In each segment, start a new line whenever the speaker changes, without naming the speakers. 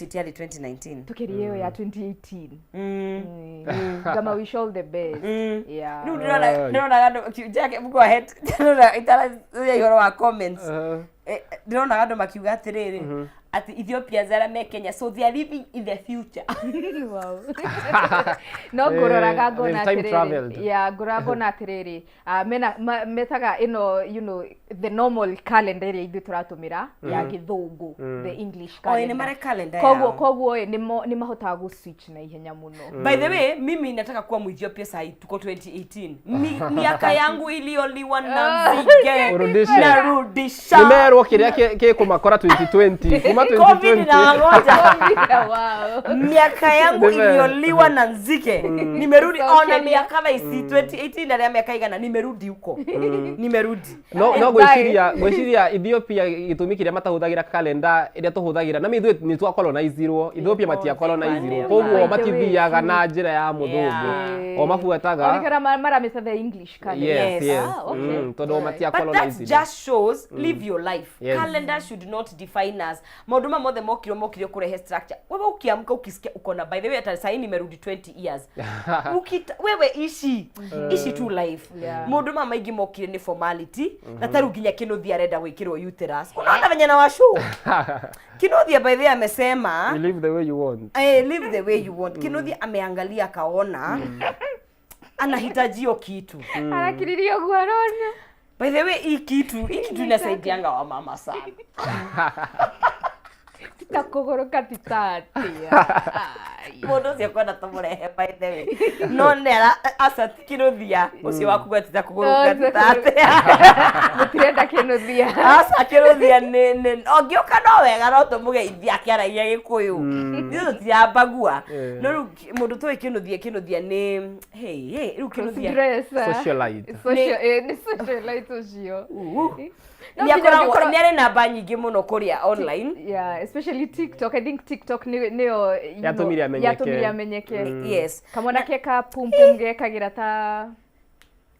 Yarĩ 2019.
Tukirie ĩyo ya 2018. Ngama wish all the best. Yeah.
Rĩu ndĩrona ndĩronaga andũ Jack, go ahead. Ndĩrona itararia ihoro wa comments. Ndĩronaga andũ makiuga atĩrĩrĩ, atĩ Ethiopians arĩa me Kenya, so they are living in the future.
Wow. No ngũroraga ngona
they've time
atĩrĩrĩ,
traveled.
Yeah, ngũroraga ngona atĩrĩrĩ, mena metaga ĩno the normal calendar ĩrĩa ithuĩ tũratũmĩra ya gĩthũngũ, the English
Oh, nĩ
calendar.
marĩ calendar
Koguo
yao.
koguo ĩ, nĩ mahotaga gũ switch na ihenya mũno.
By the way, mimi nataka kuwa Mwethiopia sahi tuko 2018. Miaka yangu iliyoliwa na nzige
Urudishe.
narudisha.
Nĩmerwo kĩrĩa gĩkũmakora 2020 kuma
COVID
2020.
na wangoja.
Wow.
Miaka yangu iliyoliwa na nzige nimerudi.
So
Ona
Kenya.
miaka thaa ici 2018 arĩa miaka igana nimerudi huko, nimerudi.
No
And bye.
Ngwĩciria Ethiopia gĩtũmi kĩrĩa matahũthagĩra kalenda ĩrĩa tũhũthagĩra na ithuĩ nĩ twakolonizirwo, Ethiopia matiakolonizirwo, koguo
By the way,
matithiaga na njĩra ya mũthũngũ, o mabuataga.
Onekana maramĩta the English calendar.
Yes.
Yes.
Ah, okay.
Tondũ
Alright.
But that
matiakolonizirwo.
just shows, live your life. Calendar should not define us. Maũndũ ma mothe mokire kũrehe structure. Wewe ukiamka ukisikia uko na, by the way, hata sahii nimerudi 20 years. Wewe ishi tu life. Maũndũ ma maingĩ mokire nĩ formality, na ta rĩu nginya Kĩnuthia arenda gwĩkĩrwo uterus. Unaona venye na washow Kinuthia, by the way, amesema
You live the way you want.
Live the way you want. Kinuthia ameangalia akaona anahitaji hiyo kitu.
Arakiririe ũguo arona.
By the way, hii kitu inasaidianga wamama sana.
Tita kũgũrũka tita atĩa. Ai.
Mũndũ ũcio kwenda tũmũrehe, by the way, no nĩ ara aca, ti Kĩnuthia ũcio wakuga tita kũgũrũka tita atĩa.
Mũtirenda Kĩnuthia.
Aca, Kĩnuthia nĩ ũngĩũka no wega, no tũmũgeithia akĩaragia Gĩkũyũ, ithuĩ tũtirambagua. No rĩu mũndũ tũĩ Kĩnuthia, Kĩnuthia nĩ hey, hey, rĩu Kĩnuthia
Dresser.
Socialite.
Social, nĩ socialite ũcio. No
nĩ
nginya
akoragwo
ũngĩkorwo-
nĩ arĩ namba nyingĩ mũno kũrĩa online.
Yeah, especially TikTok. I think TikTok nĩyo
Yatũmire amenyeke.
Yatũmire amenyeke. Kamwana ke ka pum pum gekagĩra ta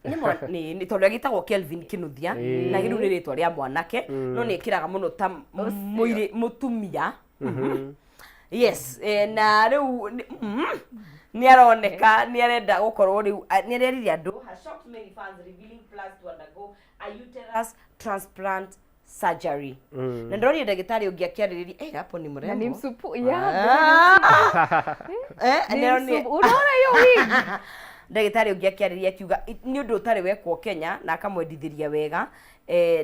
Nĩ tondũ agĩtagwo Kelvin Kinuthia, na rĩu nĩ rĩtwa rĩa mwanake, no nĩ ĩkĩraga mũno ta mũirĩ mũtumia. Yes, na rĩu nĩ aroneka nĩ arenda gũkorwo rĩu nĩ arerire andũ, has shocked many fans revealing plans to undergo a uterus transplant surgery, na ndĩronire ndagĩtarĩ ũngĩ akĩarĩrĩria, hapo ni
Na ni
mrembo.
msupu. Yeah.
Ah!
Ni
Ndĩronire
msupu. Unaona hiyo wig?
Ndagĩtarĩ ũngĩ akĩarĩria akiuga nĩ ũndũ ũtarĩ wekwo Kenya na akamwendithĩria wega,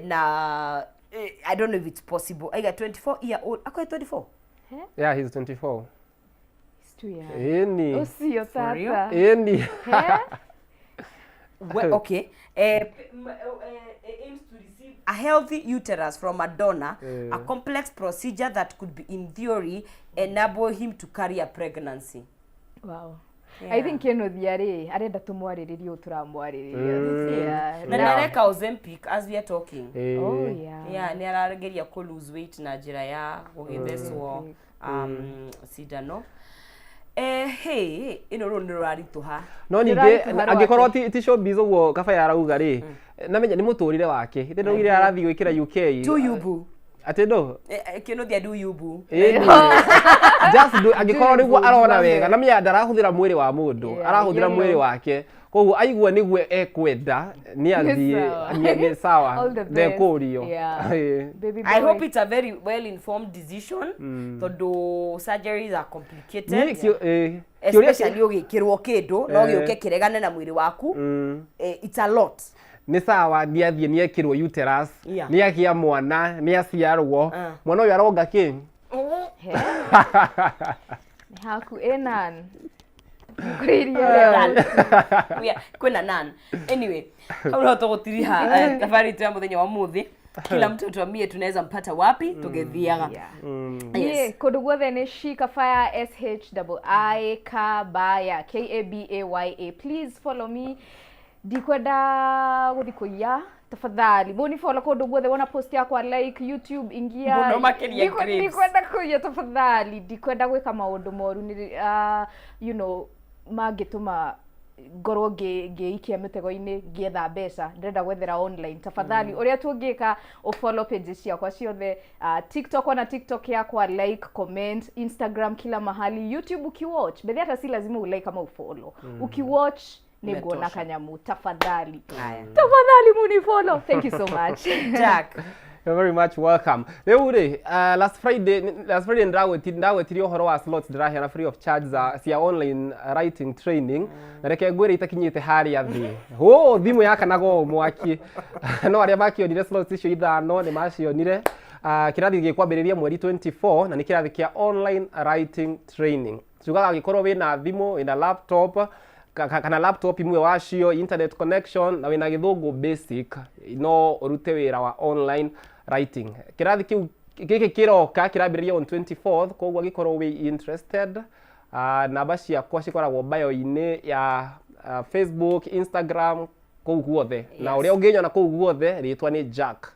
na I don't know if it's possible. Aiga 24 year old, akoe 24.
Yeah, he's 24.
He's too young.
Ĩni.
Ũcio
For real?
tata.
Ĩni.
Well, okay. Aims to receive a healthy uterus from a donor, a complex procedure that could be, in theory, enable him to carry a pregnancy.
Wow. I think Kĩnuthia rĩ arenda tũmwarĩrĩrie ũũ tũramwarĩrĩria. Yeah.
Na nĩ areka Ozempic as we are talking.
Oh yeah.
Yeah, nĩ arageria kũ lose weight na njĩra ya gũgĩthecwo cindano. Hey, ĩno rĩu nĩ rũraritũha.
No ningĩ
Ndĩraritũha.
Angĩkorwo ti showbiz ũguo Kabaya arauga rĩ, namenya nĩ mũtũrĩre wake ithe ndaugire arathiĩ gwĩkĩra UK.
Do you boo?
Atĩ ndũ?
Kĩnuthia, do you boo?
Ĩni, just do angĩkorwo nĩguo arona
Jibambe.
wega, na menya ndarahũthĩra mwĩrĩ wa mũndũ, arahũthĩra mwĩrĩ wake, koguo aigua nĩguo ekwenda nĩ athiĩ.
Sawa.
Nĩ sawa.
All the best.
Ndekũrio.
Baby
I
boy.
hope it's a very well informed decision, tondũ surgeries are complicated.
Niĩ kĩũria
Especially ũgĩkĩrwo kĩndũ no gĩũke kĩregane na mwĩrĩ waku. It's a lot.
Nĩ sawa, nĩ athiĩ, nĩ ekĩrwo uterus, nĩ agĩa mwana, nĩ aciarwo, mwana ũyũ aronga kĩ?
He. Nĩ haku ĩnan ngũrĩirie.
Kwĩna nan. Anyway, hau no tũgũtiriha thabarĩ itũ ya mũthenya wa mũthĩ. Kila mtu tuambie tunaweza mpata wapi tũgĩthiaga.
Niĩ kũndũ guothe nĩ Shikafaya, S H I Kabaya, Kabaya. Please follow me, ndikwenda gũthi kũiya. Tafadhali mũni follow kũndũ guothe, wona post yakwa, like, YouTube ingia.
Mũno makĩria Graves.
Ndikwenda kũiya, tafadhali, ndikwenda gwĩka maũndũ moru nĩ mangĩtũma Ngorwo ngĩikia mĩtego-inĩ ngĩetha mbeca, ndĩrenda gwethera online. Tafadhali, ũrĩa tũngĩka, ũfollow pages ciakwa ciothe, TikTok, ona TikTok yakwa, like, comment, Instagram, kila mahali, YouTube. Ukiwatch bedhi, hata si lazima ulike ama ufollow, ukiwatch nĩnguona
Imetosha.
Kanyamu. Tafadhali,
Haya.
tafadhali munifollow. Thank you so much.
Jack.
You're very much welcome. Rĩu rĩ, last Friday ndagwetirie ũhoro wa slots ndĩraheana free of charge za cia online writing training, na reke ngwĩre itakinyĩte harĩa thĩ. Hũ thimũ yakanaga ũũ mwaki. No arĩa makĩonire slots icio ithano nĩ macionire. Kĩrathi gĩkwambĩrĩria mweri 24 na nĩ kĩrathi kĩa online writing training. Tugaga angĩkorwo wĩna thimũ, wĩna laptop, kana laptop imwe wacio, internet connection, na wĩna gĩthũngũ basic, no ũrute wĩra wa online writing. Kĩrathi kĩu gĩkĩ kĩroka kĩrambĩrĩria on 24th, koguo angĩkorwo wĩ interested, namba ciakwa cikoragwo bio-inĩ ya Facebook, Instagram, kũu guothe, na ũrĩa ũngĩnyona kũu guothe rĩtwa nĩ Jack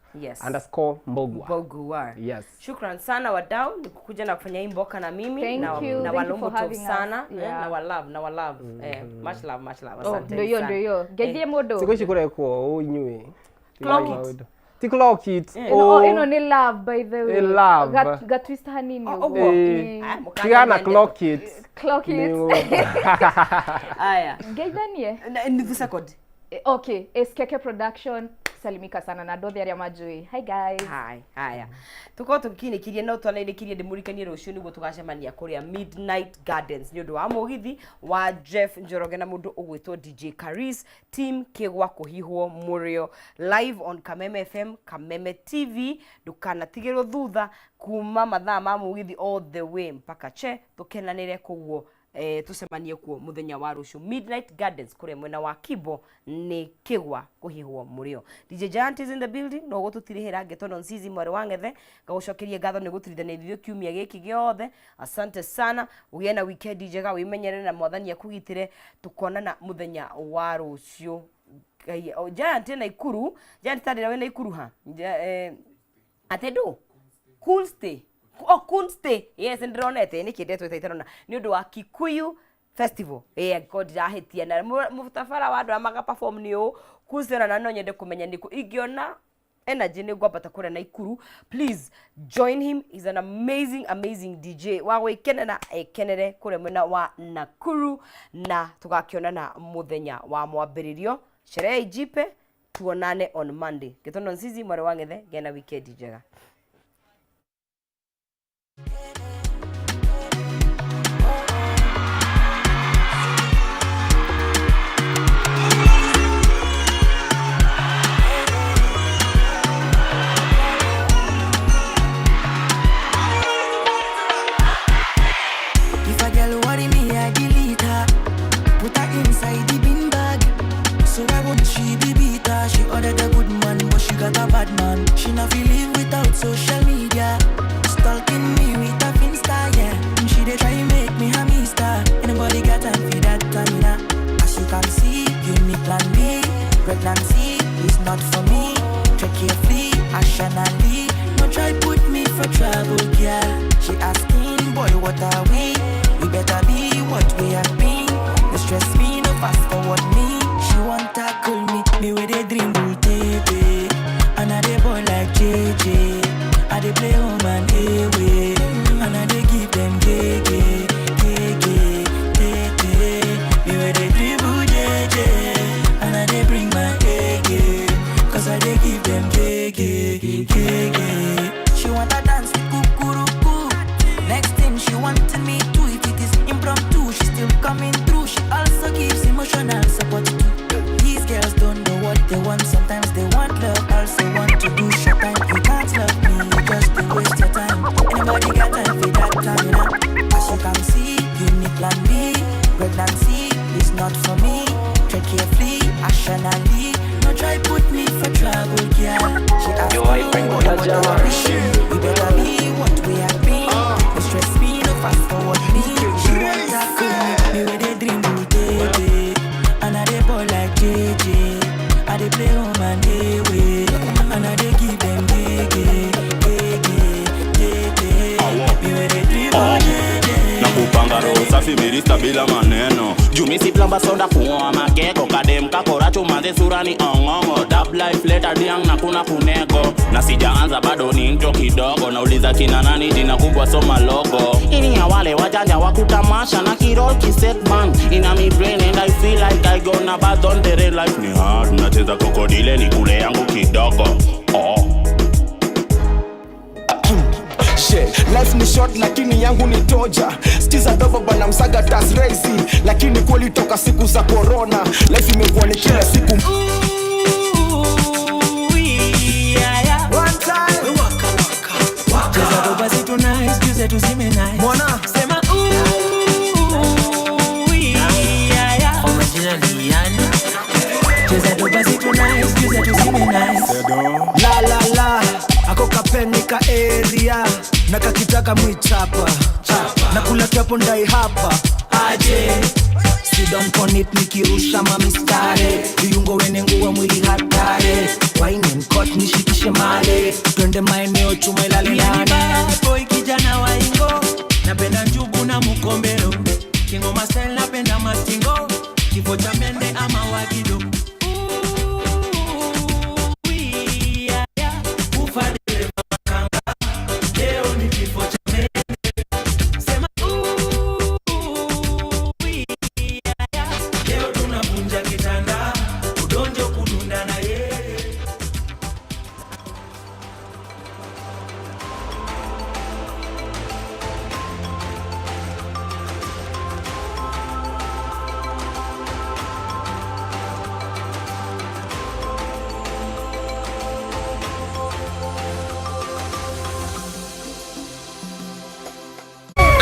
underscore Mbogua.
Mbogua.
Yes.
Shukran sana wadau ni kukuja na kufanya hii mboka na mimi.
Thank
na,
you.
Na
Thank you for
walombo
having us.
sana,
Yeah.
na wa love, na wa love, much love, much love.
Oh,
Asante
ndio hiyo,
sana.
ndio hiyo, ngeithie mũndũ.
Siku ici kũrekwo ũũ inyuĩ.
Clock
Tigai
it.
maũndũ. Ti clock it.
Ĩno,
Oh.
oh, ĩno nĩ love, by the way.
Ĩ love.
Ga twist hanini
Oh,
ũguo.
ũguo.
Eh,
Aya, mũkanya
tigana
ndeto.
clock it.
Clock it.
Aya.
Ngeithanie.
Nuthu second.
Okay, Eskeke Production, salimika sana na andũ othe arĩa manjũĩ. Hi guys.
Hai, haya, tukorwo tũkiinĩkirie no twanainĩkirie. Ndĩmũrikanie rũciũ nĩguo tũgacemania kũrĩa Midnight Gardens nĩ ũndũ wa mũgithi wa Jeff Njoroge na mũndũ ũgwĩtwo DJ Caris, team Kĩgwa Kũhihwo Mũrĩo, live on Kameme FM, Kameme TV. Ndũkanatigĩrwo thutha kuma mathaa ma mũgithi all the way mpaka che tũkenanĩre. Koguo tũcemanie kuo mũthenya wa rũciũ Midnight Gardens kũrĩa mwena wa Kibo, nĩ Kĩgwa Kũhihwo Mũrĩo. DJ Giant is in the building no gũtũtirihĩra ngetono nzizi mwarĩ wa ng'ethe. Ngagũcokeria ngatho nĩ gũtirithania ithuĩ kiumia gĩkĩ gĩothe. Asante sana, ũgĩe na weekend njega, wĩmenyerere na Mwathani akũgitĩre. Tũkonana mũthenya wa rũciũ. Ngai- oh, Giant ĩ Naikuru. Giant tarĩra wĩ Naikuru ha? Atĩ ndũ Cool Stay. Oh, Cool Stay, yes, ndĩronete nĩkĩ ndetwĩta itarona nĩ ũndũ wa Kikuyu Festival. Angĩkorwo ndirahĩtia na mũtabara wa andũ arĩa maga perform nĩ ũũ Cool Stay, ona no nyende kũmenya nĩkũ ingĩona energy nĩ ngwambata kũrĩa Naikuru. Please join him, he's an amazing, amazing DJ wa gwĩkenera ekenere kũrĩa mwena wa Nakuru, na tũgakĩonana mũthenya wa mwambĩrĩrio. Sherehe ijipe, tuonane on Monday. Gĩtondo nzizi mwarĩ wa ng'ethe, gĩa na weekend njega.
If a girl worry me, I delete her. Put her inside the bin bag. So why would she be bitter? She ordered a good man, but she got a bad man. She not feel live without social media. Stalking me with a finsta, yeah. And she dey try make me her mister. Anybody got time for that, Tamina? As you can see, you need plan B. Pregnancy is not for me. Tread carefully, rationally. No try put me for trouble, girl. She asking, boy, what are we? We better be what we have been. No stress me, no fast forward me. She want tackle me, me with a dream bull tete. And I dey boy like JJ. I dey play home and away. And I dey give them KK, KK, TT. Me with a dribble JJ. And I dey bring my AK. Cause I dey give them KK, KK. She want to dance with kukuruku. Next thing she wanted me to, if it is impromptu, she still coming through. She also gives emotional support too. These girls don't know what they want. Sometimes they want love, also want to do short time. You can't love me, you just to waste your time. Anybody got time for that time, you know? As you can see, you need plan B. Pregnancy is not for me. Tread carefully, rationally. No try put me for trouble, girl. She asked
Yo, I
me,
bring
boy,
the
what
jama.
are we? We better be what we have been. No stress me, no fast forward me. She want tackle me, me with a dream bull tete. And I dey ball like JJ. I dey play home and away. And I dey give them KK, KK, KK. Me with a dream bull tete.
Nakupanga. Roho safi mirista bila maneno. Jumi si plamba sonda kuoa makeko. Kadem kako manze sura ni ongongo. Dab life letter diang na kuna kunego. Na sijaanza bado ni intro kidogo. Nauliza kina nani jina kubwa soma logo. Ini ya wale wajanja wa kutamasha na kirol kiset man. Ina mi brain and I feel like I gonna bad on the real life ni hard. Nacheza krokodile ni kule yangu kidogo. Oh.
Shit, life ni short lakini yangu ni toja. Skiza dobo bana msaga tas raisi. Lakini kweli toka siku za corona life imekuwa ni kila siku.
One time. Waka waka. Cheza doba zetu nice, juu zetu zime nice.
Mwana.
Sema ooh, yeah, yeah. Kwa majina ni Yani. Cheza doba zetu nice, juu zetu zime nice.
La la la, ako kapeni ka area na kakitaka mwichapa na kula kiapo ndai hapa aje sidon konit nikirusha mamistare viungo wene nguwa mwili hatare wine and court nishikishe male twende maeneo chuma ilale nane.
Boy kijana wa ingo, napenda njugu na mukombero. Kingoma style napenda mastingo, kifo cha mende ama wagido. Ooh, yeah, yeah. Ufa dereva kanga, leo ni kifo cha mende. Sema ooh, yeah, yeah. Leo tunavunja kitanda, udonjo kudunda na yeye.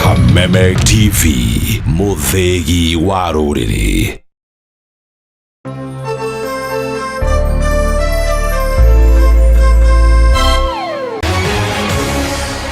Kameme TV, Muthegi wa rũrĩrĩ.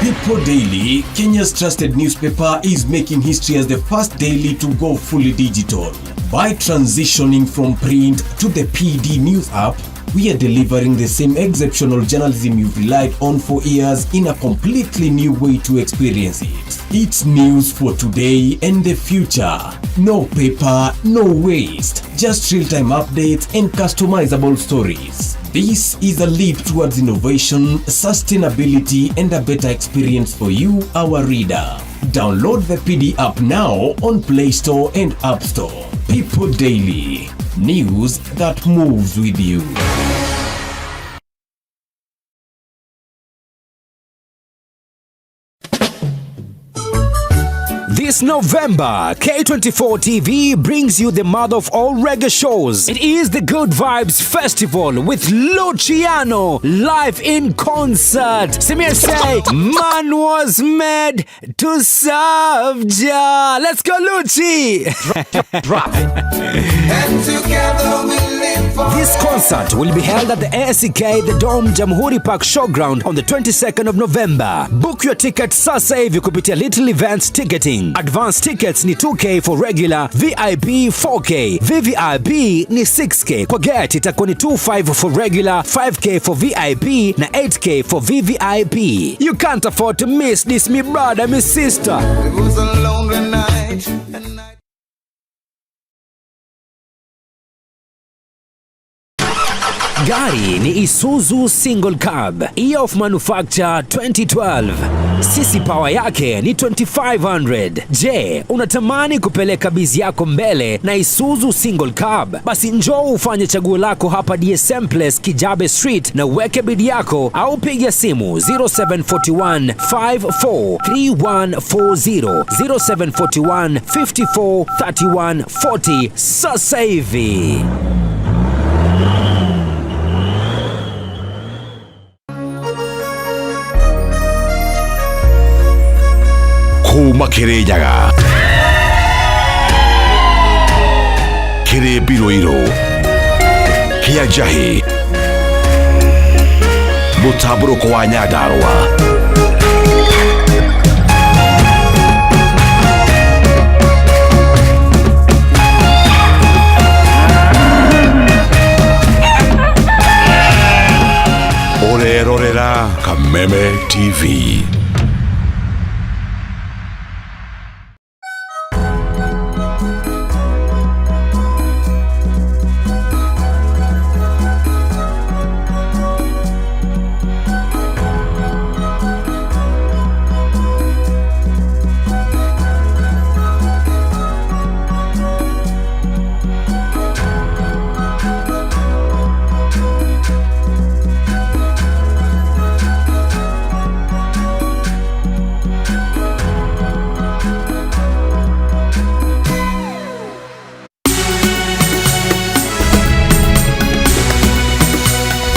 People Daily, Kenya's trusted newspaper, is making history as the first daily to go fully digital. By transitioning from print to the PDNews app, we are delivering the same exceptional journalism you've relied on for years in a completely new way to experience it. It's news for today and the future. No paper, no waste. Just real-time updates and customizable stories. This is a leap towards innovation, sustainability, and a better experience for you, our reader. Download the PD app now on Play Store and App Store. People Daily. News that moves with you.
This November, K24 TV brings you the mother of all reggae shows. It is the Good Vibes Festival with Luciano live in concert. Samir say, man was made to serve Jah. Let's go, Lucci.
Drop it.
And together we live for
This concert will be held at the ACK The Dome Jamhuri Park Showground on the 22nd of November. Book your ticket sasa hivi kupitia Little Events Ticketing. Advance tickets ni 2K for regular, VIP 4K, VVIP ni 6K. Kwa gate itakuwa ni 25 for regular, 5K for VIP na 8K for VVIP. You can't afford to miss this, me brother, me sister.
It was a lonely night and I
Gari ni Isuzu Single Cab, Year of Manufacture 2012. Sisi power yake ni 2500. Je, unatamani kupeleka bizi yako mbele na Isuzu Single Cab? Basi njoo ufanye chaguo lako hapa DSM Place, Kijabe Street na uweke bidi yako au piga simu 0741 543140, 0741 54 31 40 sasa hivi.
Kuma Kirinyaga, Kĩrĩmbirũirũ kĩa Njahĩ, mũtambũrũko wa Nyandarũa. Ũrerorera Kameme TV.